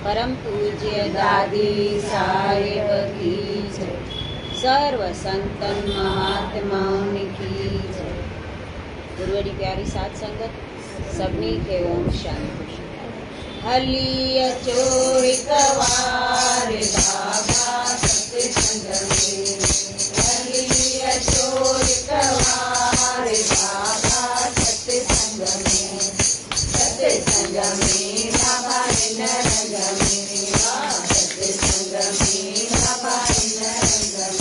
પરમ પૂજ્ય દાદી સાહેબ કી જય. સર્વ સંતન મહાત્માઓની કી જય. ગુરુવડી પ્યારી સાત સંગત સભની કે ઓમ શાંતિ. હલી અચો એકવાર બાબા સત્સંગ મે, હલી અચો એકવાર બાબા સત્સંગ મે, સત્સંગ મે બાબા રંગ મે, સત્સંગ મે બાબા રંગ મે.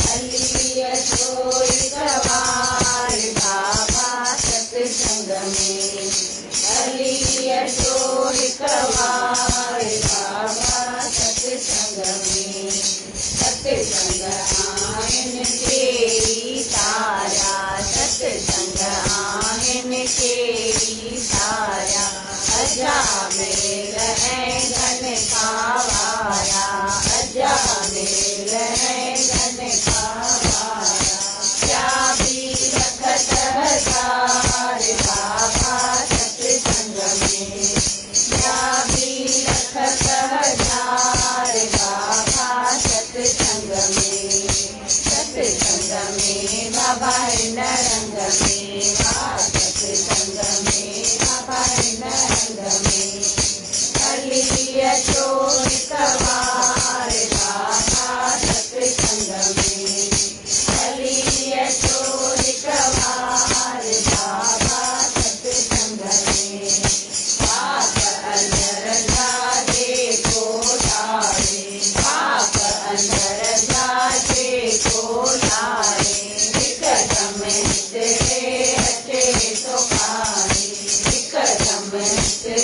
હલી અચો એકવાર બાબા સત્સંગ મે, હલી અચો એકવાર બાબા સત્સંગ મે. સત્સંગ આહિન કેરી તારા, સત્સંગ આહિન કેરી તારા, અજામેલ ऐं घन खावारा, अजामेल ऐं घन खावारा. चाबी रखत हजार बाबा सत्संग में, चाबी रखत हजार बाबा सत्संग में. सत्संग में बाबा हिन रंग में, वाह सत्संग में बाबा हिन रंग में. हली अचो हिकु बाबा सत्संग में, हली अचो हिकु बाबा सत्संग में. पाप अंदर जाजे को लारे, पाप अंदर जाजे को लारे, हिकदम हिते अचे थो खाए, हिकदम हिते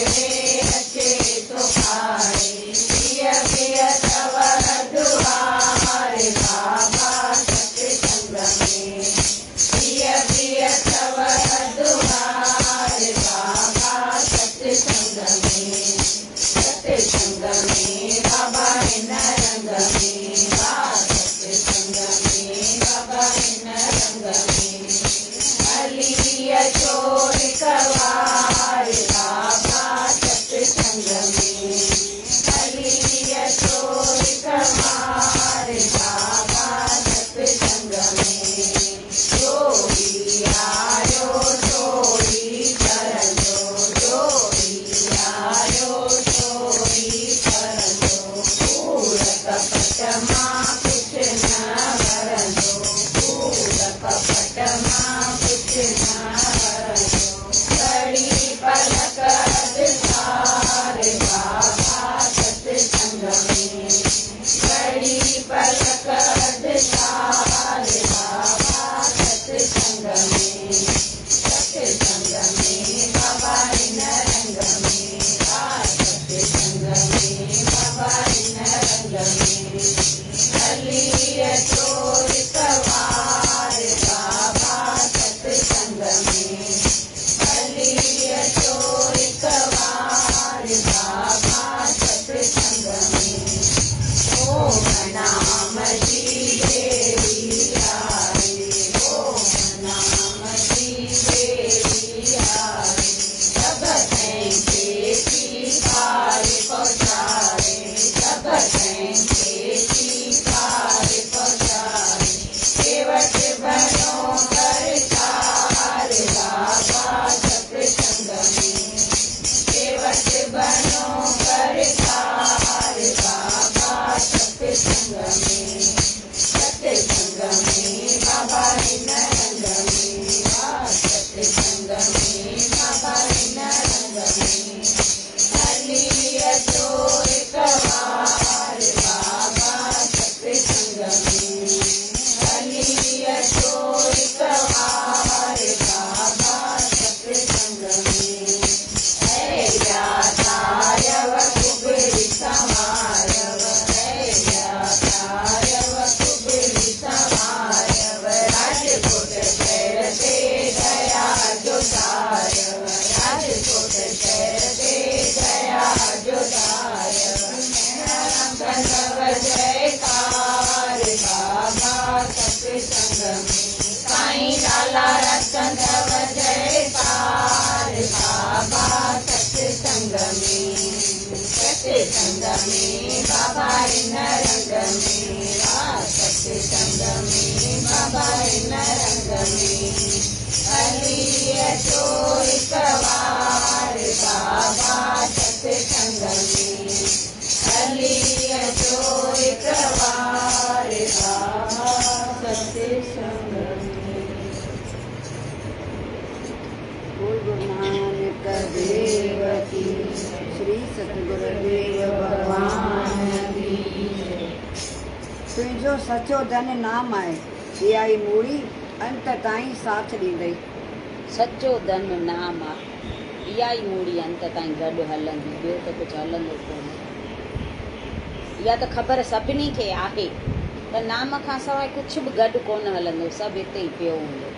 अचे थो खाए. पिय पिय अथव दुआर बाबा सत्संग में, पिय पिय अथव दुआर बाबा सत्संग में. सत्संग में बाबा हिन रंग में, वाह सत्संग में बाबा हिन रंग में. हली अचो हिकु बाबा सत्संग में, हली अचो हिकु बाबा सत्संग में. जोई आयो सोई करंदो, जोई आयो सोई करंदो, कूड़ कपट मां कुझु न वरंदो, कूड़ कपट मां कुझु न वरंदो. घड़ी पलक अधसार बाबा सत्संग में, घड़ी पलक अधसार बाबा सत्संग में. सत्संग में बाबा हिन रंग में, वाह सत्संग में बाबा हिन रंग में. हली अचो हिकु बाबा सत्संग में, हली अचो हिकु बाबा सत्संग में. ओम नाम जी बेड़ी आहे, ओम नाम जी बेड़ी आहे, सभु कंहिंखे थी पार पहुचाए, सभु कंहिंखे थी पार पहुचाए. केवट बनो करतार बाबा सत्संग में, केवट बनो करतार बाबा सत्संग में. सत्संग में बाबा हिन रंग में, वाह सत्संग में बाबा हिन रंग में. हली अचो हिकु बाबा सत्संग में, हली अचो हिकु बाबा सत्संग में. ऐ तारव कुबड़ी समारव, ऐ तारव कुबड़ी समारव, राजकोट शहर ते दया जो तारव, राजकोट शहर ते दया जो तारव. कंदव जयकार बाबा सत्संग में, साईं लाला कंदव जयकार बाबा सत्संग में. ستسنگ ۾ بابا هن رنگ ۾ واهه ستسنگ ۾ بابا هن رنگ ۾ هلي اچو هڪ وار بابا ستسنگ ۾ هلي اچو هڪ وار بابا ستسنگ ۾. بول گرو نانڪ ديو ڪي شري ستگرو ديو ڀڳوان ڪي جي. تنهنجو سچو ڌن نام آهي، اها ئي موڙي انت تائين ساٿ ڏيندئي. سچو ڌن نام آ، اها ئي موڙي انت تائين گڏ هلندي، ٻيو ته ڪجهه هلندو ڪونه. اها ته خبر سڀني کي آهي ته نام کان سواء ڪجهه به گڏ ڪونه هلندو، سڀ هتي ئي پيو هوندو.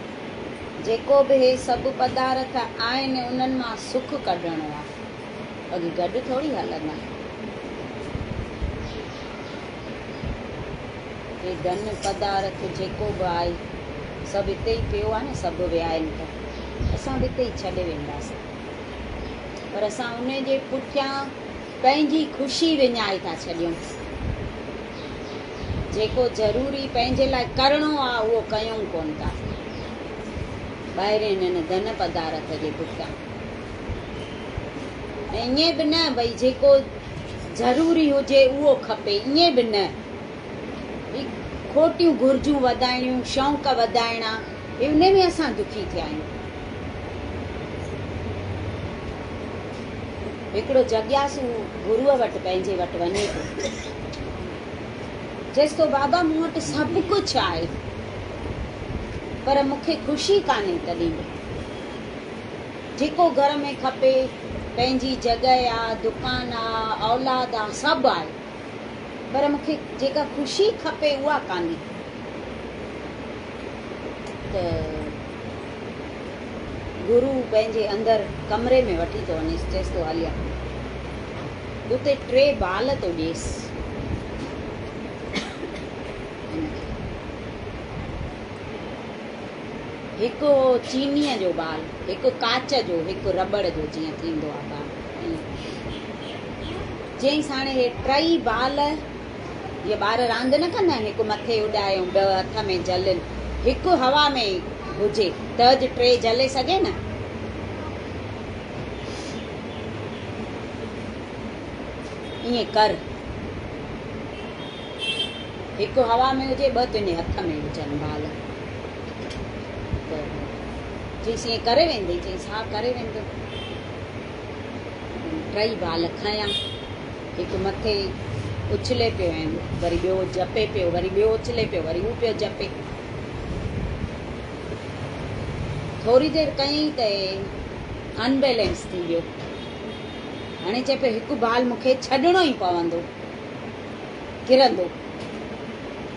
جيڪو به هي سڀ پدارٿ آهن انهن مان سک ڪڍڻو آ، باقي گڏ ٿوري هلندا. هي ڌن پدارٿ جيڪو به آهي سڀ هتي ئي پيو آ نه، سڀ ويا آهن ته اسان به هتي ئي ڇڏي وينداسين. پر اسان انهي جي پٺيان پنهنجي خوشي وڃائي ٿا ڇڏيون. جيڪو ضروري پنهنجي لاء ڪرڻو آ اهو ڪيون ڪونه ٿا. ٻاهرين هن ڌن پدارٿ جي پٺيان. ۽ ائين به نه ڀئي جيڪو ضروري هجي اهو کپي ائين به نه. هي کوٽيون گهرجون وڌائڻيون، شوق وڌائڻا، هي انهي ۾ اسان دکي ٿيا آهيون. هڪڙو جڳياسو گروء وٽ پنهنجي وٽ وڃي ٿو. چيس ٿو بابا مون وٽ سڀ ڪجهه آهي پر مون کي خوشي ڪانهي تڏهن به. جيڪو گهر ۾ کپي، پنهنجي جڳهه آ، دڪان آ، اولاد آ، سڀ آهي پر مون کي جيڪا خوشي کپي اها ڪانهي. ته گرو پنهنجي اندر ڪمري ۾ وٺي ٿو وڃيس، چيس ٿو هليا. اتي ٽي بال ٿو ڏيس هن کي. هڪ هو چينيء جو بال، هڪ ڪاچ جو، هڪ رٻڙ جو جيئن ٿيندو آ بال ائين. چيائينس هاڻي هي ٽئي بال جيئن ٻار راند نه ڪندا آهن، هڪ مٿي اڏائي ۽ ٻه هٿ ۾ جهلين، هڪ هوا ۾ هجي ته اڄ ٽي جهلي سگهي نه. ائين ڪر. هڪ هوا ۾ هجي، ٻه تنهنجي هٿ ۾ هجن بال. ته چيس ائين ڪري ويندين؟ چيس ها ڪري ويندم. ٽئي بال کنيا. هڪ مٿي اڇلي پيو ۽ وري ٻيو جهپي پيو، وري ٻيو اڇلي پيو، وري هو پيو جهپي. ٿوري دير ڪيائين ته ان بيلنس ٿي ويو. هاڻي چئي پيو هڪ بال مون کي ڇڏڻو ئي پوندو، ڪرندو.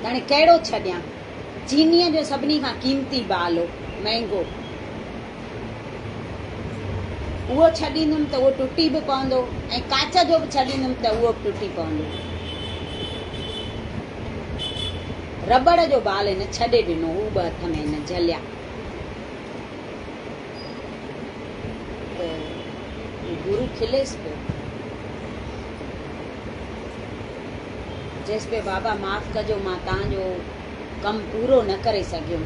ته هاڻي ڪهڙو ڇڏيان؟ چينيء جو سڀني کان قيمتي بال هو، مهنگو. اهو ڇڏيندم ته اهو ٽٽي به پوندو ۽ ڪاچ جو به ڇڏيندم ته اهو به ٽٽي پوندو. رٻڙ جو بال هن ڇڏي ڏنو، هو به هٿ ۾ هن جهليا ته گرو کليس پيو. چيس پيو بابا معاف ڪجو مان توهان جو ڪم پورو نه ڪري سگهيم.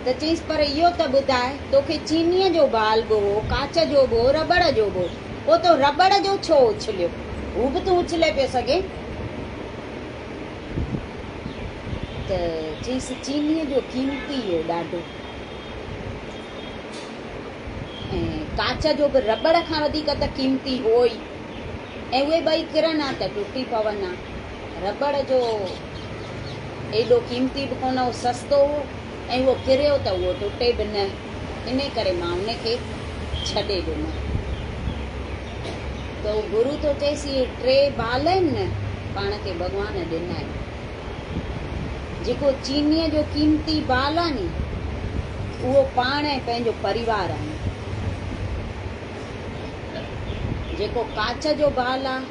ته چيس پر اهو ته ٻڌاء توکي چينيء جو بال به هو، ڪاچ جو به هو، رٻڙ جو به هو، پوء تو رٻڙ جو ڇو اڇليو؟ هو به تون اڇلي پيو سگهين. ته چيس چينيء جو قيمتي هو ڏاڍو ۽ ڪاچ جو به رٻڙ کان وڌيڪ ته قيمتي هو ئي ۽ اهي ٻئي ڪرن ها ته ٽٽي پون ها. رٻڙ جو ايڏو قيمتي به ڪونه هو، سستو هو ۽ اهو ڪريو ته اهو ٽٽي به نه، انهي ڪري مان ان کي ڇڏي ڏنو. ته اهو گرو ٿو چئيس اهي ٽي بال آهن نه، پاڻ کي ڀڳوان ڏنا آهن. جيڪو چينيء جو قيمتي بال آهي ني، اهو پاڻ ۽ پنهنجو پريوار آهن. جيڪو ڪاچ جو بال آهي،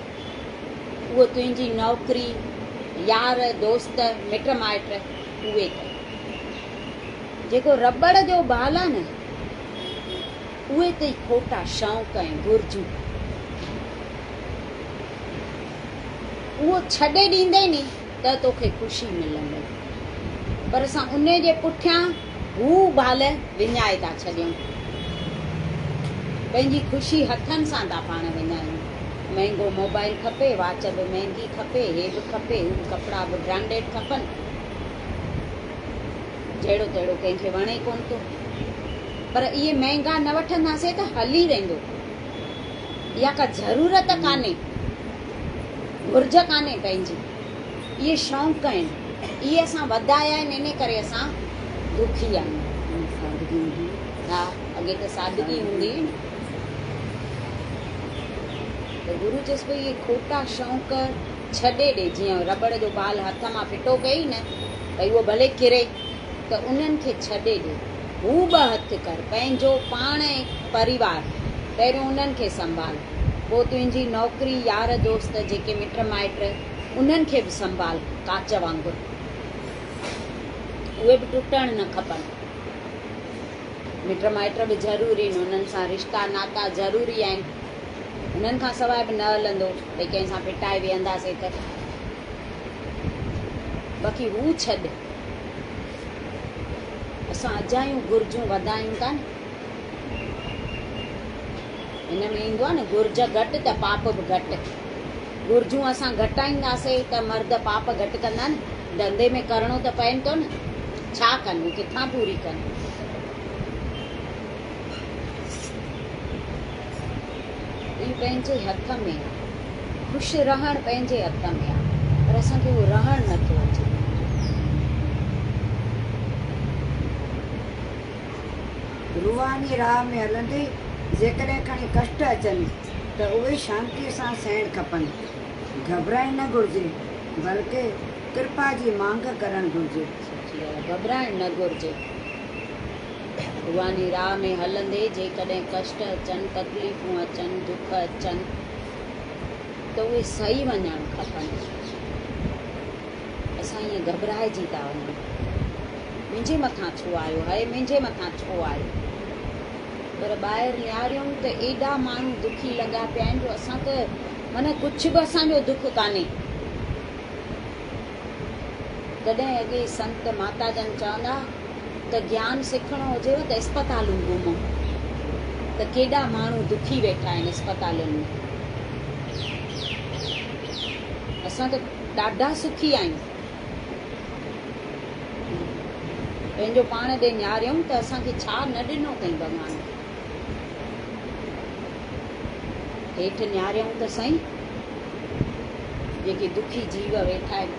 اهو تنهنجي نوڪري، يار، دوست، مٽ مائٽ اهي اٿئي. جيڪو رٻڙ جو بال آ نه، اهي اٿئي کوٽا شوق ۽ گهرجون. اهو ڇڏي ڏيندين ني ته توکي خوشي ملندي. پر اسان انهي جي پٺيان هو ڀال وڃائي ٿا ڇڏيون. پنهنجي خوشي هٿن سان ٿا پاڻ وڃايون. مهنگو موبائل کپي، واچ به مهنگي کپي، هي به کپي، هو به ڪپڙا به برانڊيڊ کپن. جهڙو تهڙو ڪنهن کي وڻي ڪونه ٿو. پر اهي مهنگا نه وٺنداسين ته هلي ويندو. اها ڪا ضرورت ڪانهي، گهرج ڪانهي پنهنجي. اهي شوق آهن، اهي اسان وڌايا آهن انهي ڪري اسان دکي آهيون. سادگي هوندي هئي. ها اڳي ته سادگي هوندي هئي نه. ته گرو چيس پيو اهي کوٽا شوق ڇڏي ڏي، جيئن رٻڙ جو بال هٿ مان ڦٽو ڪيئي نه ڀئي اهو ڀلي ڪري ته انهن کي ڇڏي ڏي. هو ٻه هٿ ڪر، پنهنجو پاڻ ۽ پريوار، پهريون انهن کي سنڀال، پوء تنهنجي نوڪري، يار دوست، جيڪي مٽ مائٽ، انهن کي به سنڀال، ڪاچ وانگر. اهي به ٽٽڻ نه کپن. مٽ مائٽ به ضروري آهن، انهن سان رشتا ناتا ضروري آهن. انهن کان سواء به نه هلندو، ڀئي ڪنهن سان ڦٽائي ويهنداسين ته. باقي هو ڇڏ. اسان اجايون گهرجون وڌايون ٿا نه. هن ۾ ايندو آهي نه گهرج گهٽ ته پاپ به گهٽ. گهرجون اسان گهٽائينداسين ته مرد پاپ گهٽ ڪندا نه. ڌنڌي ۾ ڪرڻو ته پئين ٿو نه. ڇا ڪن هو ڪٿان پوري ڪن. اهو پنهنجي هٿ ۾ آهي. خوش رهڻ پنهنجي هٿ ۾ آهي پر اسان کي اهو رهڻ نٿو اچي. روحاني راهه ۾ هلندي جيڪڏهن کڻي ڪشٽ اچن ته اهي شانتيء سان سهڻ کپن. گهٻرائڻ نه گهرجي، بلڪه ڪرپا جي مانگ ڪرڻ گهرجي. سٺي ڳالهه آهي، گهٻرائڻ نه گهرجي. روحاني راهه ۾ هلندي جيڪڏهن ڪشٽ اچن، تڪليفون اچن، دک اچن ته اهي سهي وڃڻ کپن. اسان ائين گهٻرائجي ٿا وڃون. منهنجي مٿان ڇو آيو؟ هاء منهنجي مٿان ڇو آيو؟ پر ٻاهر نهاريون ته ايڏا ماڻهو دکي لڳا پيا آهن جو اسان ته معنيٰ ڪجهه به اسان جو دک ڪانهي. تڏهن اڳي سنت ماتا جن چوندا ته گيان سکڻو هجيو ته اسپتالون گهمو ته ڪيڏا ماڻهو دکي ويٺا آهن اسپتالن ۾. اسان ته ڏاڍا سکي آهيون. پنهنجو پاڻ ڏي نهاريون ته اسان کي ڇا نه ڏنو اٿئي ڀڳوان. هيٺ نهاريون ته سائين جيڪي دکي جيو ويٺا آهن،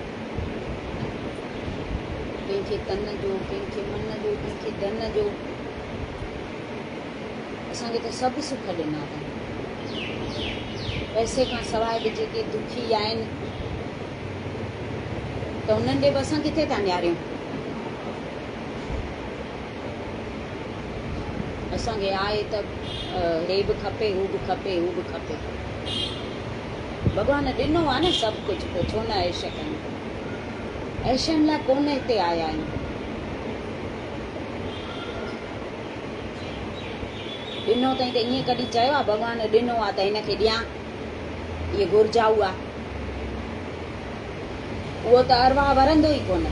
ڪنهن کي تن جو، ڪنهن کي من جو، ڪنهن کي ڌن جو، اسان کي ته سڀ سک ڏنا اٿن. پئسي کان سواء به جيڪي دکي آهن ته انهن ڏي به اسان ڪٿي ٿا نهاريون. اسان کي آهي ته هي به کپي، هو به کپي، هو به کپي. ڀڳوان ڏنو آهي نه سڀ ڪجهه، پوء ڇو نه عيش ڪيون. عيشن لاء ڪونه هتي آيا آهيون. ڏنو اٿئي ته ائين ڪڏهن چيو آهي ڀڳوان ڏنو آهي ته هن کي ڏيان، اهي گهرجائو آهي. اهو ته ارواح ورندو ئي ڪونه.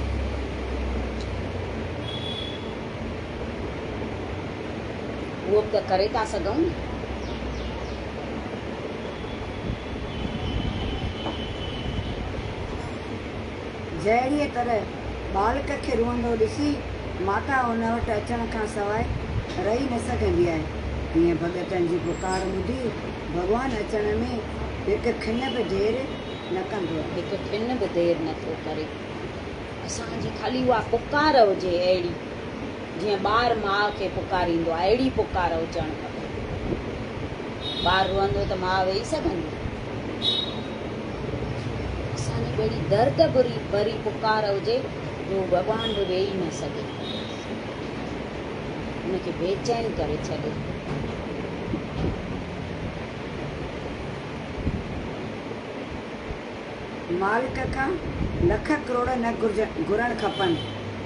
اهو به ته ڪري ٿا سگهون نه. جهڙيء طرح ٻالڪ کي روئندو ڏسي ماتا ان وٽ اچڻ کان سواء رهي نه سگهندي آهي، تيئن ڀڳتن جي پڪار ٻڌي ڀڳوان اچڻ ۾ هڪ کن به دير نه ڪندو آهي. هڪ کن به دير نه ٿو ڪري. اسان جي خالي اها پڪار هجي اهڙي، جيئن ٻار ماء کي پڪاريندو آهي، اهڙي پڪار هجڻ کپي. ٻار روئندو ته ماء ويهي سگهندي؟ اسان جي به اهڙي درد ڀري پڪار هجي جو ڀڳوان به ويهي نه سگهي، ان کي بيچين ڪري ڇڏي. مالڪ کان لک ڪروڙ نه گهرڻ کپن،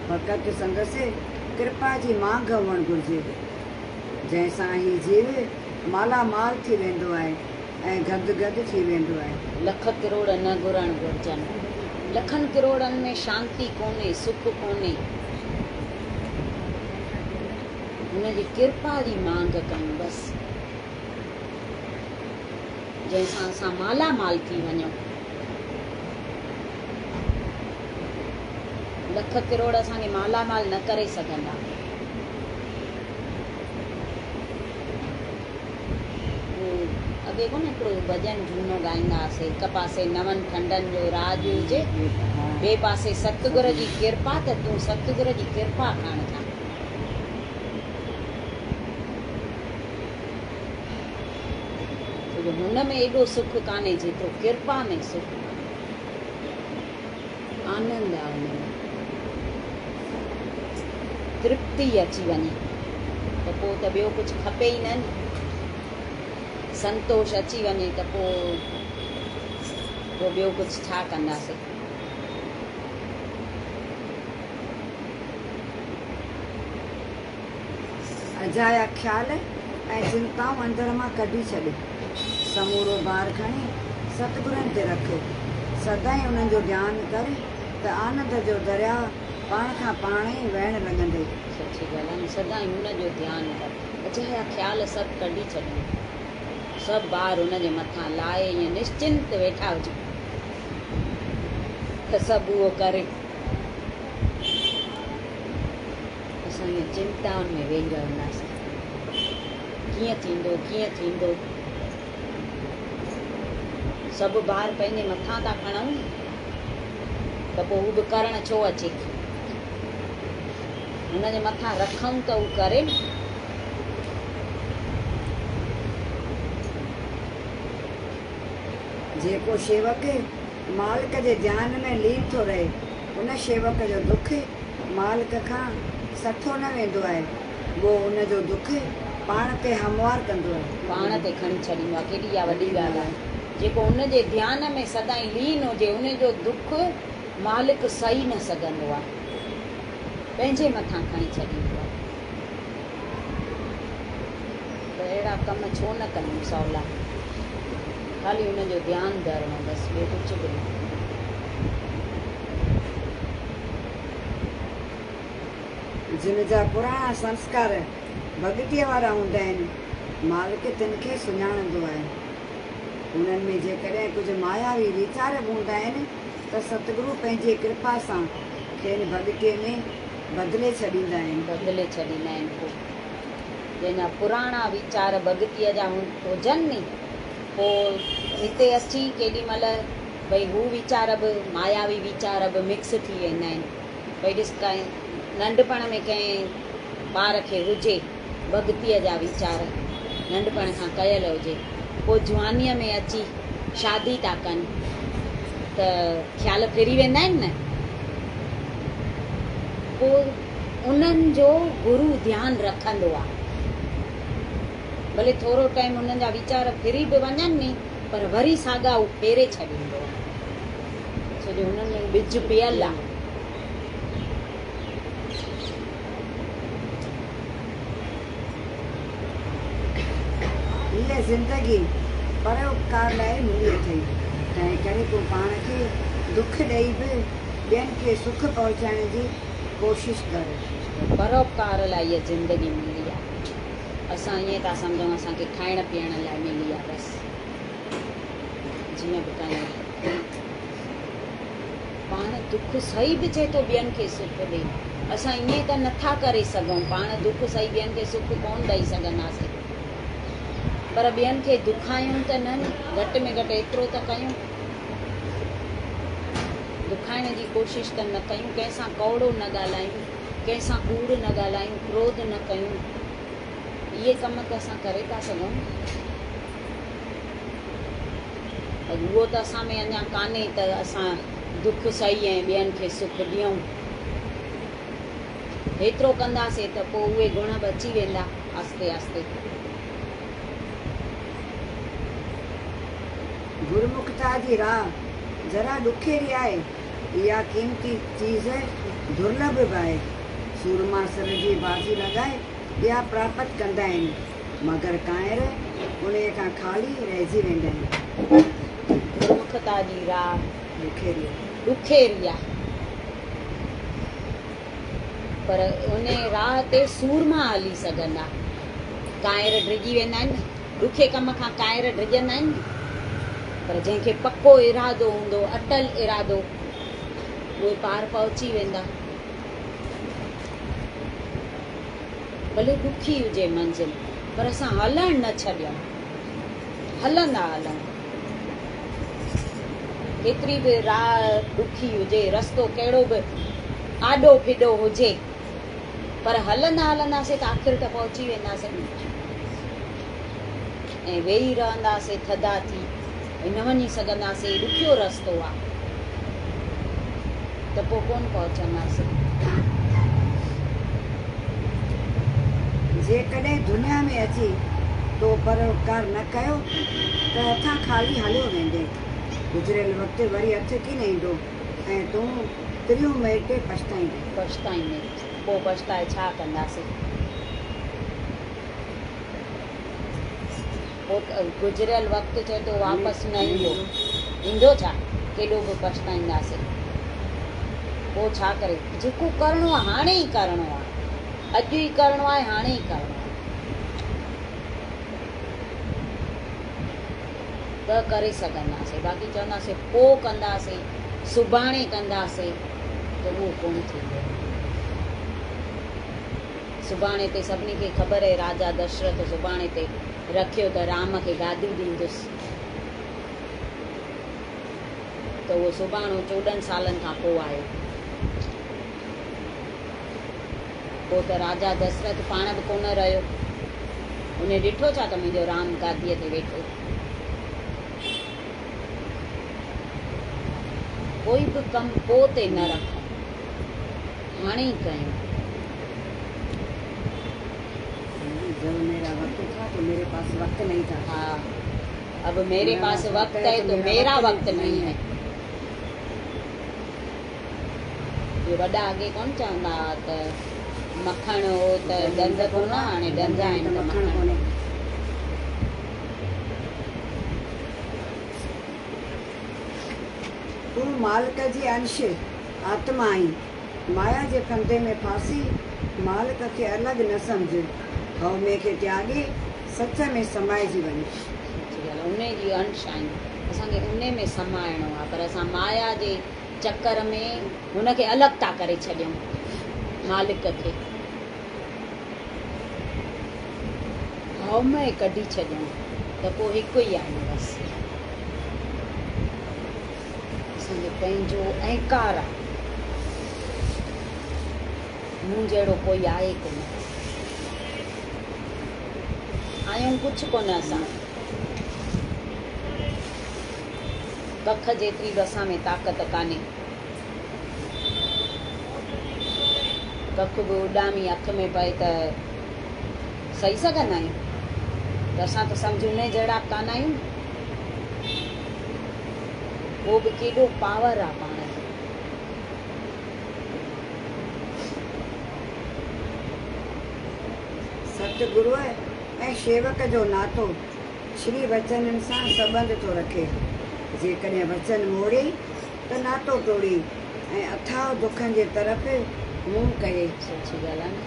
فقط سندس ڪرپا جي مانگ هئڻ گهرجي، جنهن سان هي جيو مالا مال ٿي ويندو آهي. ۽ گد گد ٿي ويندو آهي. لک ڪروڙ نه گهرڻ گهرجن. لکن ڪروڙن ۾ شانتي ڪونهي، سک ڪونهي. هن جي ڪرپا جي مانگ ڪيون بس. جنهن سان اسان مالا مال ٿي وڃون. لک ڪروڙ اسان کي مالا مال نه ڪري سگهندا. اڳي ڪونه هڪڙو ڀڄن جهونو ڳائيندا هئاسين، هڪ پاسي نون کنڊن جو راڄ هجي، ٻئي پاسي ستگر جي ڪرپا ته تون ستگر جي ڪرپا کڻ کان. ڇو جو هن ۾ ايڏو سک ڪانهي جيترو ڪرپا ۾ سک آهي. آنند آهي ان ۾. ترپتي اچي وڃي ته پوء ته ٻيو ڪجهه کپي ئي نه ني. سنتوش اچي وڃي ته پوء پوء ٻيو ڪجهه ڇا ڪنداسين. اجايا خيال ۽ چنتائون اندر مان ڪڍي ڇڏ. سمورو بار کڻي ستگرن تي رک. سدائين انهن جو ڌيان ڪر ته آنند جو درياء پاڻ کان پاڻ ئي وهڻ لڳندئي. سچي ڳالهه آهي نه سدائين ان جو ڌيان ڪر. اجايا خيال سڀ ڪڍي ڇڏيون. سڀ بار ان جي مٿان لاهي ائين نشچنت ويٺا هجون ته سڀ اهو ڪري. اسان ائين چنتائن ۾ ويهي رهنداسين. ڪيئن ٿيندو، ڪيئن ٿيندو. سڀ بار پنهنجي مٿان ٿا کڻون ته پوء هو به ڪرڻ ڇو اچي؟ هن جي مٿان رکون ته هو ڪري نه. جيڪو شيوڪ مالڪ جي ڌيان ۾ لين ٿو رهي، ان شيوڪ جو دک مالڪ کان سٺو نه ويندو آهي، اهو ان جو دک پاڻ تي هموار ڪندو آهي. پاڻ تي کڻي ڇڏيندو آهي. ڪيڏي اها وڏي ڳالهه آهي. جيڪو ان جي ڌيان ۾ سدائين لين هجي، ان جو دک مالڪ سهي نه سگهندو آهي. پنهنجي مٿان کڻي ڇڏيندو آهي. ته اهڙا ڪم ڇو نه ڪيون سولا. خالي ان جو ڌيان ڌرڻو بس ٻيو ڪجهه به نه. جن جا پراڻا سنسڪار ڀڳتيء وارا هوندا آهن، مالڪ تن کي سڃاڻندو آهي. انهن ۾ جيڪڏهن ڪجهه ماياوي ويچار به هوندا آهن ته ستگرو پنهنجي ڪرپا سان کين ڀڳتيء ۾ بدلي ڇڏيندا آهن. بدلي ڇڏيندا آهن پوء جنهن جا پراڻا ويچار ڀڳتيء جا هجن ني، پوء هتي اچي ڪيڏي مهل ڀئي هو ويچار به ماياوي ويچار به مڪس ٿي ويندا آهن. ڀئي ڏس ڪنهن ننڍپڻ ۾ ڪنهن ٻار کي هجي ڀڳتيء جا ويچار ننڍپڻ کان ڪيل هجي، پوء جوانيء ۾ اچي شادي ٿا ڪن ته خيال ڦري ويندا آهن نه، پوء انهن جو گرو ڌيان رکندو آ. ڀلي ٿورو ٽائيم انهن جا ويچار ڦري به وڃن ني پر وري ساڳا هو ڦيري ڇڏيندو آ. ڇو جو هنن ۾ ٻج پيل آ. هيء زندگي پراپڪار لاء ملي اٿئي، تنهنڪري تون پاڻ کي دک ڏئي به ٻين کي سک پهچائڻ جي ڪوشش ڪر. پراپڪار لاء هيء زندگي ملي آ. اسان ائين ٿا سمجهون اسان کي کائڻ پيئڻ لاء ملي آ بس. جيئن به ڪيون. پاڻ دک سهي به چئي ٿو ٻين کي سک ڏي. اسان ائين ته نٿا ڪري سگهون. پاڻ دک سهي ٻين کي سک ڪونه ڏئي سگهنداسين. پر ٻين کي دکايون ته نه ني. گهٽ ۾ گهٽ ايترو ته ڪيون. دکائڻ جي ڪوشش ته نه ڪيون. ڪنهن سان ڪؤڙو نه ڳالهايون. ڪنهن سان ڪوڙ نه ڳالهايون. ڪروڌ نه ڪيون. اهي ڪم ته اسان ڪري ٿا سگهون. اهو ته اسان ۾ اڃا ڪانهي ته اسان دک سهي ۽ ٻين کي سک ڏيون. هيترو ڪنداسين ته پوء اهي گڻ به اچي ويندا آهستي آهستي. گرمکتا جي راهه ذرا ڏکيري آهي. اها قيمتي چيز درلڀ به آهي. سورما سر جي بازي لڳائي اها پراپت ڪندا آهن. مگر ڪانئر انهيء کان خالي رهجي ويندا آهن. گرمکتا جي راهه ڏکيري آهي، پر انهيء راهه تي سورما هلي سگهندا. ڪانئر ڊڄي ويندا آهن نه، ڏکي ڪم کان ڪانئر ڊڄندا آهن نه، پر جنهن کي پڪو ارادو هوندو، اٽل ارادو، اهي پار پهچي ويندا. ڀلي ڏکي هجي منزل، پر اسان هلڻ نه ڇڏيون. هلندا هلون. ڪيتري به راهه ڏکي هجي، رستو ڪهڙو به آڏو ڦڏو هجي، پر هلندا هلنداسين ته آخر ته پهچي وينداسين نه. ۽ ويهي رهنداسين ٿڌا ٿي ۽ نه وڃي سگهنداسين، ڏکيو رستو آ، ته پوء ڪونه پهچنداسين. جيڪڏهن دنيا ۾ اچي تو پروپڪار نه ڪيو ته هٿان خالي هليو ويندين. گذريل وقت وري هٿ ڪين ايندو ۽ تون تريون ميٽي پڇتائيندين. پڇتائيندين. پوء پڇتائي ڇا ڪنداسين؟ پوء گذريل وقت چئي ٿو واپس نه ايندو. ايندو ڇا؟ ڪيڏو به پڇتائينداسين. پوء ڇا ڪري؟ جيڪو ڪرڻو آهي هاڻي ئي ڪرڻو آهي. اڄ ئي ڪرڻو آهي هاڻي ئي ڪرڻو آهي. ته ڪري سگهنداسين. باقي چونداسين پوء ڪنداسين، سڀاڻي ڪنداسين ته اهو ڪونه ٿيندو. سڀاڻي تي سڀني کي خبر اهي راجا دشرٿ سڀاڻي تي رکيو ته رام کي گادي ڏيندس ته اهو سڀاڻو 14 سالن کان پوء آيو. پوء ته راجا دشرٿ پاڻ به ڪونه رهيو. هن ڏٺو ڇا ته منهنجو رام گاديء تي ويٺو. ڪوئي به ڪم پوء تي نه رکون. هاڻي ئي ڪيون. جب ميرا وقت ٿا تو ميري پاس وقت نهين ٿا. ها اب ميري پاس وقت هي تو ميرا وقت نهين هي. اهي وڏا اڳي ڪونه چوندا هئا ته مکڻ هو ته ڏند ڪونه ها، هاڻي ڏند آهن ته مکڻ ڪونهي. تون مالڪ جي انش، آتما، آهين. مايا جي ڦندي ۾ ڦاسي مالڪ کي الڳ نه سمجهه. هؤمي کي تياڳي سچ ۾ سمائجي وڃ. سچي ڳالهه آهي. انهي جي انش آهيون. اسان کي انهي ۾ سمائڻو آهي پر اسان مايا جي چڪر ۾ هن کي الڳ ٿا ڪري ڇڏيون مالڪ کي. هؤمي ڪڍي ڇڏيون ته پوء هڪ ئي آهيون بس. اسان جو پنهنجو اهنڪار آهي. مون جهڙو ڪوئي آهي ڪونه. آهيون ڪجهه ڪونه اسان. ڪک جيتري به اسان ۾ طاقت ڪانهي. ڪک به اڏامي اک ۾ پئي ته سهي سگهندا آهيون؟ ته اسان ته سمجهه انهي جهڙا به ڪانه آهيون نه. پوء به ڪيڏو پاور آ پاڻ کي. ستگروء ۽ شيوڪ جو ناتو شري وچنن سان سٻنڌ ٿو رکي. جيڪڏهن وچن موڙيئي ته ناتو ٽوڙيئي ۽ اٿاهه دکن جي طرف منهن ڪيئي. سچي ڳالهه آهي نه.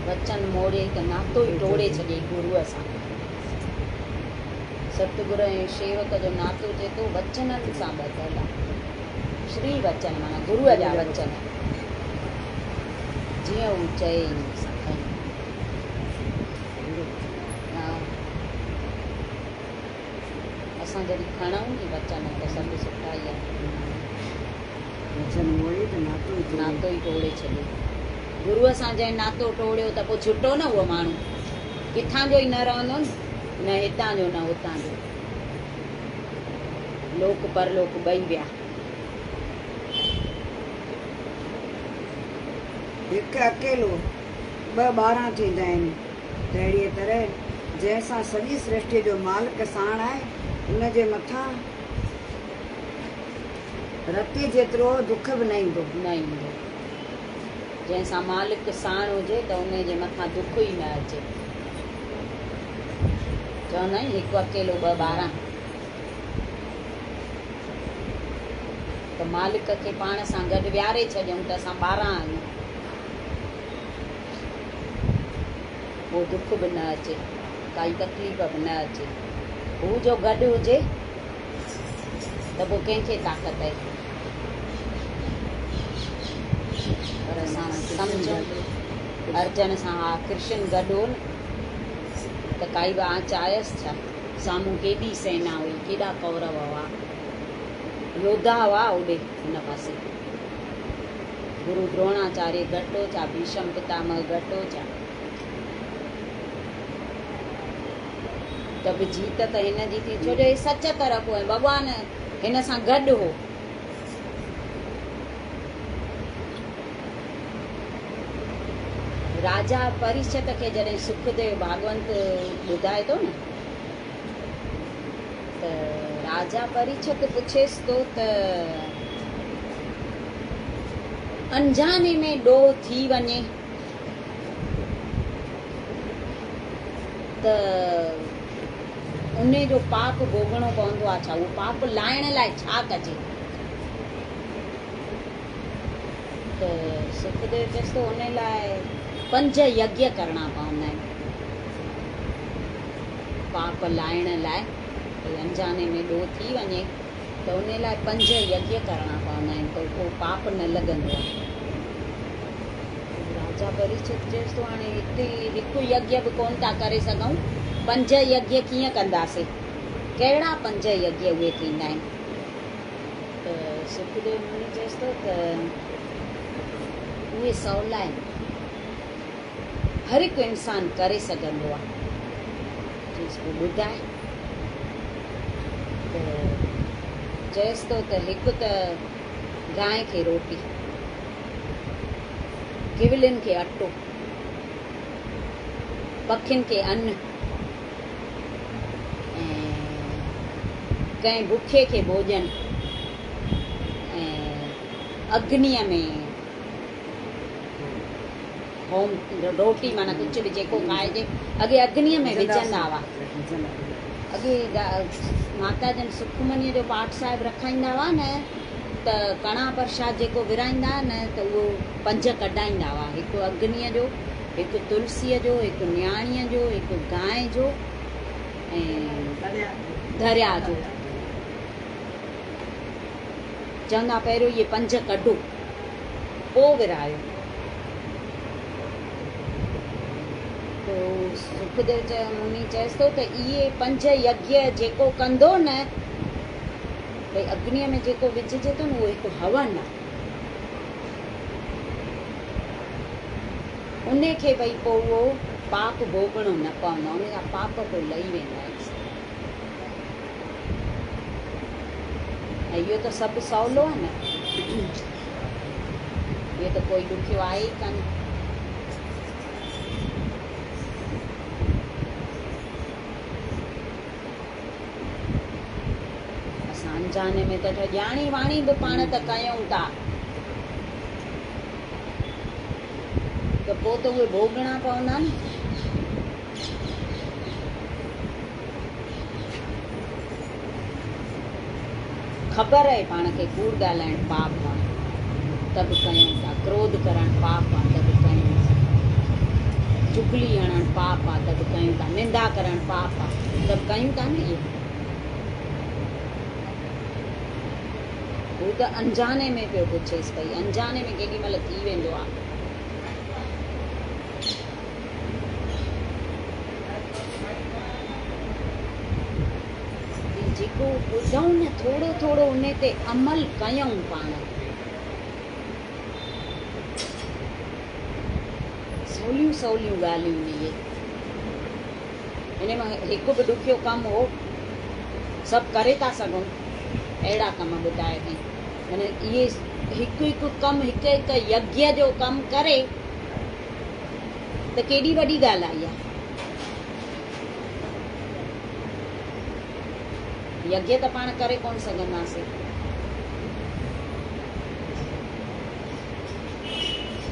وچن موڙيئي ته ناتو ئي ٽوڙي ڇڏيئي گروء سان. ستگر ۽ شيوڪ جو ناتو چئي ٿو وچنن سان ٻڌل آهي. شري وچن معنيٰ گروء جا وچن. جيئن هو چئي ائين اسان ڪيون. ها اسان جڏهن کڻون ني وچن ته سڀ سٺا ئي آهن. وچن موڙي ته ناتو ئي ٽوڙي. ناتو ئي ٽوڙي ڇڏيو. گروء سان جنهن ناتو ٽوڙيو ته پوء ڇٽو نه اهو ماڻهو. ڪٿان جو ئي نه رهندو نه، نه هتان جو نه هتان جو. لوڪ پرلوڪ ٻئي ويا. هڪ اڪيلو ٻه 12 ٿيندا آهن. تهڙيء طرح جنهن سان سڄي سرشٽيء جو مالڪ ساڻ آهي، ان جي مٿان رتي جيترو دک به نه ايندو. نه ايندو. جنهن سان مالڪ ساڻ هجي ته انهي جي مٿان دک ئي نه اچي. چوندا آهن هڪ اڪيلو ٻه 12. ته مالڪ کي پاڻ سان گڏ ويهاري ڇڏيون ته اسان 12 آهيون. پوء دک به نه اچي، ڪائي تڪليف به نه اچي. هو جو گڏ هجي ته پوء ڪنهن کي طاقت آهي؟ پر اسان سمجهون ارجن سان ها ڪرشن گڏ هو نه ته ڪائي به آنچ آيس ڇا؟ سامهون ڪيڏي سينا هئي، ڪيڏا ڪورو هئا، يوڌا هئا اوڏي هن پاسي گرو دروناچاريه گهٽ هو ڇا؟ ڀيشم پتامهه گهٽ هو ڇا؟ ته به جيت ته هن جي ٿي، ڇو جو هي سچ طرف هو ۽ ڀڳوان هن سان گڏ هو. راجا پريشت کي جڏهن سکديو ڀاڳونت ٻڌائي ٿو نه ته راجا پريشت پڇيس ٿو ته انجاني ۾ ڏوهه ٿي وڃي ته انهي جو پاپ ڀوڳڻو پوندو آهي ڇا؟ اهو پاپ لاهڻ لاء ڇا ڪجي؟ ته سکديو چيس ٿو انهي لاء 5 يگيه ڪرڻا پوندا آهن. پاپ لاهڻ لاء ڀئي انجاني ۾ ڏوهه ٿي وڃي ته انهي لاء 5 يگيه ڪرڻا پوندا آهن ته پوء پاپ نه لڳندو آهي. راجا پريشت چيس ٿو هاڻي هتي هڪ يگيه به ڪونه ٿا ڪري سگهون، 5 يگيه ڪيئن ڪنداسين؟ ڪهڙا 5 يگيه اهي ٿيندا آهن؟ ته سکديو مني چيس ٿو ته اهي سولا آهن، هر هڪ انسان ڪري سگهندو آهي. چيس پوء ٻڌاء. ته چيس ٿو ته هڪ ته گانء کي روٽي، ڪولين کي اٽو، پکين کي ان ۽ ڪنهن بکي کي ڀوڄن ۽ اگنيء ۾ هوم روٽي معنيٰ ڪجهه به جيڪو کائجي اڳي اگنيء ۾ وجهندا هئا. اڳي ماتا جن سکمنيء جو پاٺ صاحب رکائيندا هئا نه ته ڪڻا پرشاد جيڪو ورهائيندا هئا نه ته اهو 5 ڪڍائيندا هئا، هڪ اگنيء جو، هڪ تلسيء جو، هڪ نياڻيء جو، هڪ گانء جو ۽ درياء جو. چوندا پهريون اهي 5 ڪڍو پوء ورهايو. پوء سکديو چيو مني چيس ٿو ته اهي 5 يگيه جيڪو ڪندو نه ڀئي اگنيء ۾ جيڪو وجهجي ٿو نه اهو هڪ هون آهي. ان کي ڀئي پوء اهو پاپ ڀوڳڻو نه پوندو، ان جا پاپ پوء لهي ويندا آهن. ۽ اهو ته سڀ سولو آهي نه، اهو ته ڪوئي ڏکيو آهي ئي ڪانه. اسان انجاني ۾ ته ڄاڻي واڻي به پاڻ ته ڪيون ٿا ته پوء ته اهي ڀوڳڻا پوندا نه. خبر آهي پاڻ کي ڪوڙ ڳالهائڻ پاپ آ ته به ڪيون ٿا، ڪروڌ ڪرڻ پاپ آ ته به ڪيون ٿا، چغلي هڻڻ پاپ آ ته به ڪيون ٿا، نندا ڪرڻ پاپ آ ته به ڪيون ٿا نه. اهي هو ته انجاني ۾ پيو پڇيس پئي، انجاني ۾ ڪيڏي مهل ٿي ويندو آ. جيڪو ٻڌئون نه ٿورو ٿورو ان تي عمل ڪيون پاڻ. سوليون سوليون ڳالهيون اهي. ان مان هڪ به ڏکيو ڪم هو سڀ ڪري ٿا سگهون اهڙا ڪم ٻڌايا اٿئي. معنيٰ اهي هڪ هڪ ڪم هڪ هڪ يگيه جو ڪم ڪري ته ڪيڏي وڏي ڳالهه آهي اها. يگيه ته پاڻ ڪري ڪونه سگهنداسين.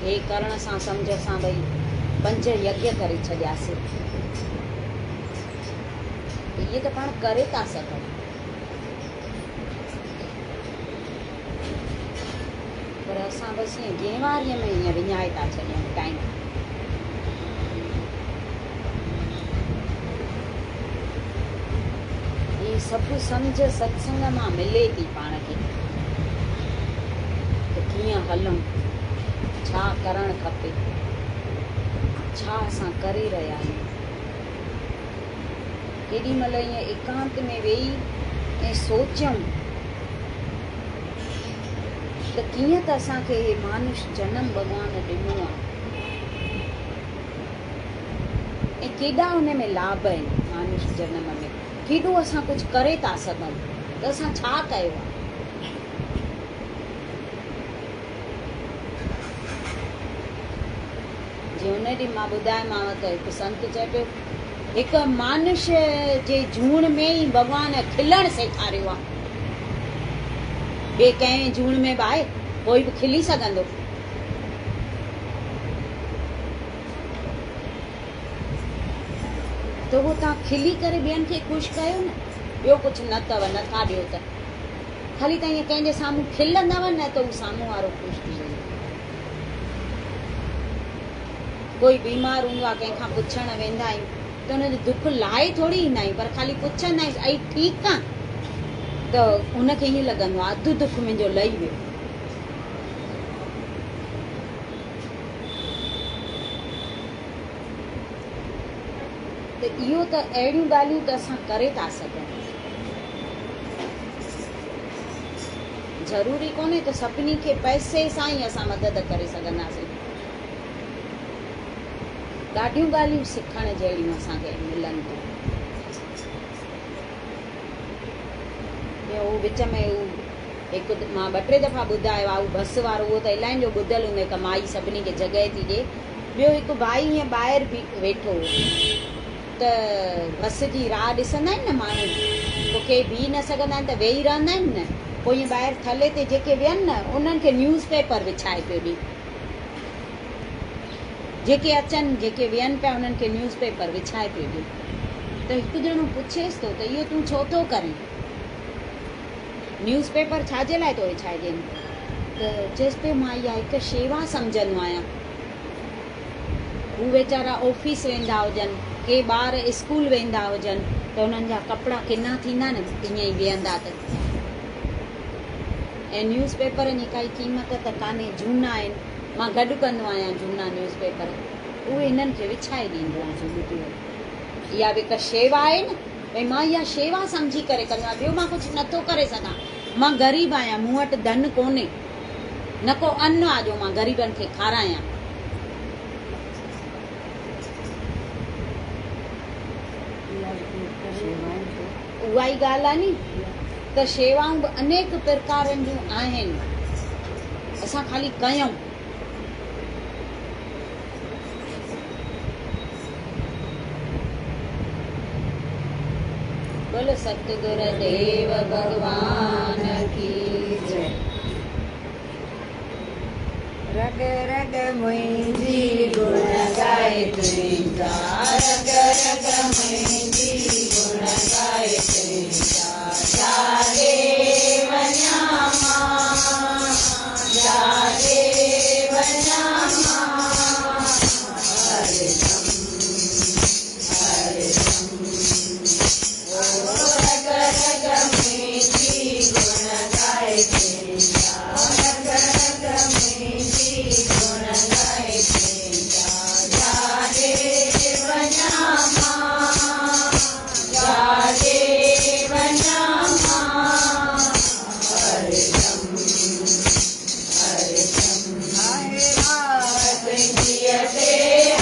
هي ڪرڻ سان سمجهه اسان ڀئي پنج يگيه ڪري ڇڏياسي. اهي ته پاڻ ڪري ٿا سگهون. پر اسان بس ائين گينواريء ۾ ائين وڃائي ٿا ڇڏيون ٽائيم. هي سڀ سمجهه ستسنگ مان ملي ٿي پاڻ کي ته ڪيئن هلون، ڇا ڪرڻ کپي، ڇا اسان ڪري رهيا آهيون. ڪيڏي مهل ائين ايڪانت ۾ ويهي ۽ سوچيون ته ڪيئن ته اسان کي هي مانش جنم ڀڳوان ڏنو آهي ۽ ڪيڏا ان ۾ لاڀ آهن مانش جنم ۾ ڪيڏو اسان ڪجهه ڪري ٿا سگهون ته اسان ڇا ڪيو آهي. جيئن ان ڏينهن مان ٻڌايومانو ته هڪ سنت چئي پيو، هڪ مانش جي جوڻ ۾ ئي ڀڳوان کلڻ سيکاريو آهي. ٻئي ڪنهن جوڻ ۾ به آهي، ڪوئي به کلي سگهندو. ته اهو توهان کلي ڪري ٻين کي خوش ڪيو نه، ٻيو ڪجهه نه اٿو، نه ٿا ڏيو ته خالي توهان ائين ڪنهن جي سامهون کلندؤ نه ته هو سامهون وارو خوش ٿي ويندو. ڪوئي بيمار هوندو آهي ڪنهن کان پڇڻ ويندا آهيون ته ان جو دک لاهي ٿوري ايندا آهيون پر خالي پڇندا آهيون ائي ٺيڪ آن ته ان کي ائين لڳندو آهي اڌ دک منهنجو لهي ويو. ته اهو ته اهڙيون ڳالهيون ته اسان ڪري ٿا سگهون. ضروري ڪونهي ته سڀني کي پئسي سان ئي اسان مدد ڪري سگهنداسين. ڏاڍيون ڳالهيون سکڻ جهڙيون اسان کي ملن ٿيون. جيئن هو وچ ۾ هو هڪ مان ٻه ٽي دفعا ٻڌايو آهي هو بس وارو اهو ته الائين جو ٻڌل هوندو هڪ مائي سڀني کي جڳهه ٿي ڏي. ٻيو هڪ ڀائي ائين ٻاهر ويٺو هو ته بس جي راهه ڏسندا آهن نه ماڻهو پوء ڪي بيهي نه سگهندا آهن ته ويهي رهندا آهن نه پوء ائين ٻاهر ٿلهي تي جيڪي ويهن نه انهن کي نيوز پيپر وڇائي پيو ڏي. جيڪي اچن جيڪي ويهن پيا انهن کي نيوز پيپر وڇائي پيو ڏي. ته هڪ ڄڻو پڇيس ٿو ته اهو تون ڇو ٿو ڪرين؟ نيوز پيپر ڇا جي لاء ٿو وڇائي ڏين؟ ته چيس پيو مان اها هڪ شيوا سمجهندو آهيان. هو ويچارا آفيس ويندا هجن، ڪي ٻار اسڪول ويندا هجن ته انهن جا ڪپڙا ڪنا ٿيندا نه ائين ئي ويهندا ته. ۽ نيوز پيپرن جي ڪائي قيمت ته ڪانهي، جهونا آهن، مان گڏ ڪندو آهيان جهونا نيوز پيپر، اهي هنن کي وڇائي ڏيندو آهيان. اها به هڪ شيوا آهي نه. ڀئي مان اها شيوا سمجهي ڪري ڪندو آهيان، ٻيو مان ڪجهه نٿو ڪري سگهان. مان غريب آهيان، مون وٽ ڌن ڪونهي، نه ڪو ان آ جو مان غريبن کي کارايان. اها ئي ڳالهه آ ني ته شيوائون به انيڪ پرڪارن جون آهن، اسان خالي ڪيون. بول ستگر ديو ڀڳوان ڪي جئي. رڳ رڳ منهنجي گڻ ڳائي تنهنجا رڳ رڳ منهنجي گڻ ڳائي تنهنجا جاڏي وڃان مان جاڏي وڃان مان هر دم هر دم او رڳ رڳ منهنجي گڻ ڳائي تنهنجا رڳ رڳ منهنجي گڻ ڳائي تنهنجا جاڏي وڃان مان جاڏي وڃان مان هر دم هر دم آهي راهه تنهنجيء تي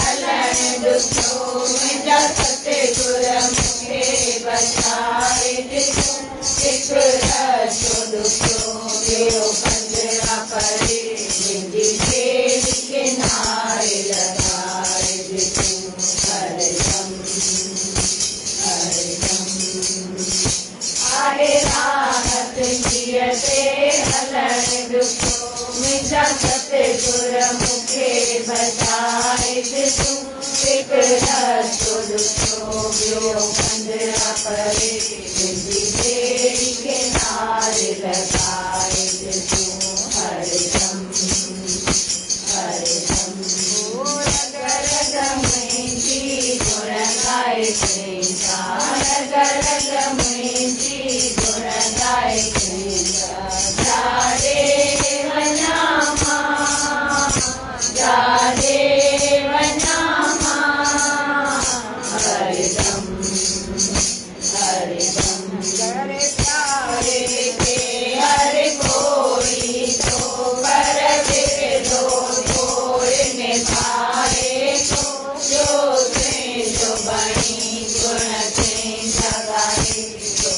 هلڻ ڏکيو منهنجا ستگر مون کي بچائج تون هڪ رستو ڏکيو ٻيو پنڌ آ پري منهنجي ٻيڙي ڪناري لڳائج تون هر دم هر دم آهي راهه تنهنجيء تي هلڻ ڏکيو منهنجا ستگر. مون کي بچائج تون. هڪ رستو ڏکيو ٻيو پنڌ آ پري، منهنجي ٻيڙي کي نار لڳائج تون. هردم هردم او رڳ رڳ منهنجي گڻ ڳائي تنهنجا، رڳ رڳ منهنجي گڻ ڳائي تنهنجا. جاڏي وڃان مان، جاڏي وڃان مان، هردم هردم. ڪري پيار کي هر ڪوئي ٿو، پر ورلو توڙ نڀائي ٿو. جو تنهنجو بڻي گڻ تنهنجا ڳائي ٿو،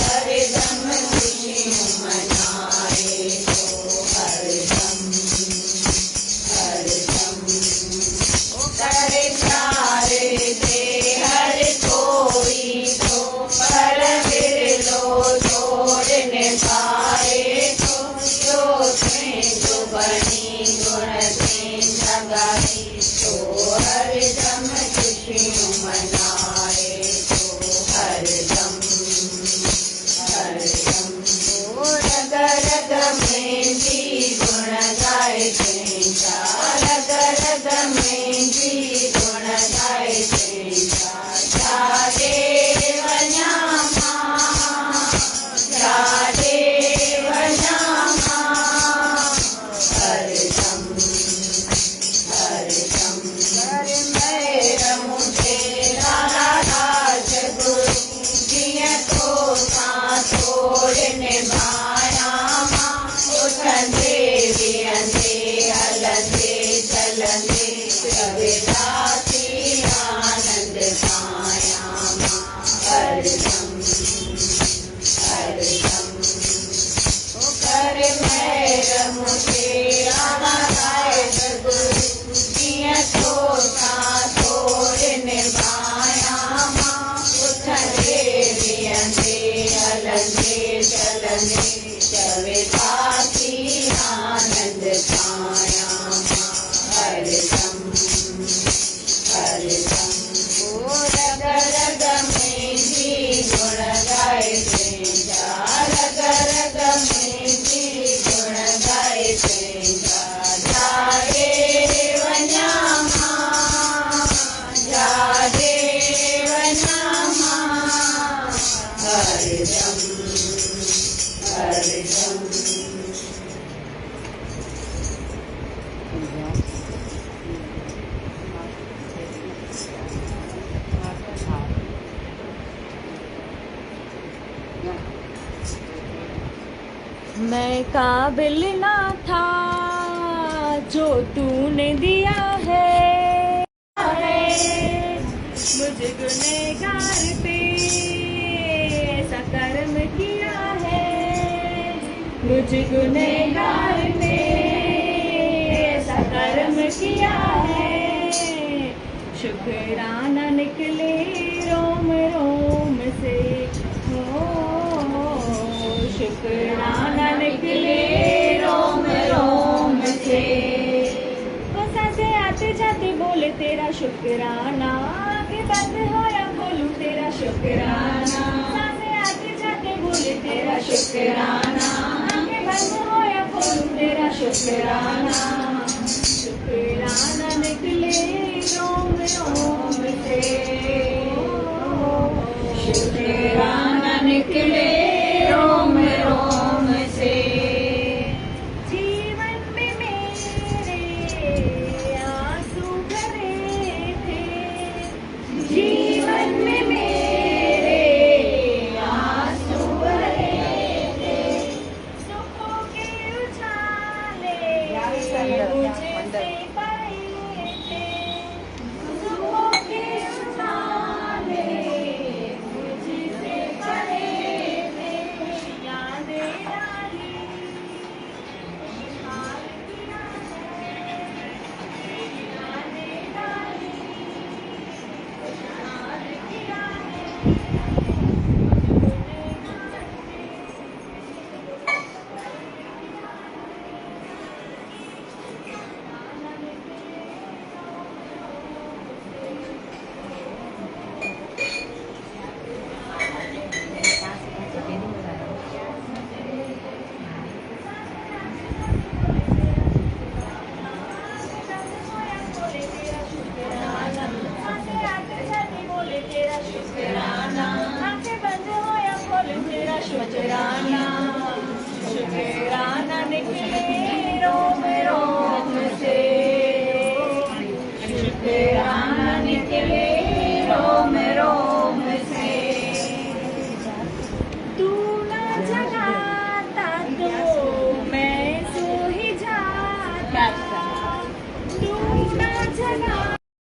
هردم خوشيون ملهائي ٿو. هردم هردم او ڪري پيار کي هر ڪوئي ٿو، پر ورلو توڙ نڀائي ٿو. جو تنهنجو بڻي گڻ تنهنجا ڳائي ٿو، هردم خوشيون ملهائي ٿو. هردم هردم او رڳ رڳ منهنجي گڻ ڳائي تنهنجا، رڳ رڳ منهنجي گڻ ڳائي تنهنجا. جاڏي وڃان مان، جاڏي وڃان مان، هردم هردم. ڪر مهر مون تي راڻا راج گرو، جيئن توسان توڙ نڀايان مان. اٿندي ويهندي هلندي چلندي، ڪويتا ٿي آنند پايان مان. هردم هردم او ڪر مهر مون تي راڻا راج گرو، جيئن توسان توڙ نڀايان مان. اٿندي ويهندي هلندي چلندي، ڪويتا ٿي آنند پايان مان. هردم هردم او رڳ رڳ منهنجي گڻ ڳائي تنهنجا، رڳ رڳ منهنجي گڻ ڳائي تنهنجا. جاڏي وڃان مان، جاڏي وڃان مان، هردم هردم. मैं काबिल ना था जो तूने दिया है, मुझे गुनहगार पे ऐसा कर्म किया है। मुझे गुनहगार पे ऐसा कर्म किया है। शुक्राना निकले रोम रोम से, हो शुक्राना निकले रोम रोम से। वो सांसें आते जाते बोले तेरा शुक्राना, के बंद हो या खोलूं तेरा शुक्राना। सांसें आते जाते बोले तेरा शुक्राना, के बंद हो या खोलूं तेरा शुक्राना।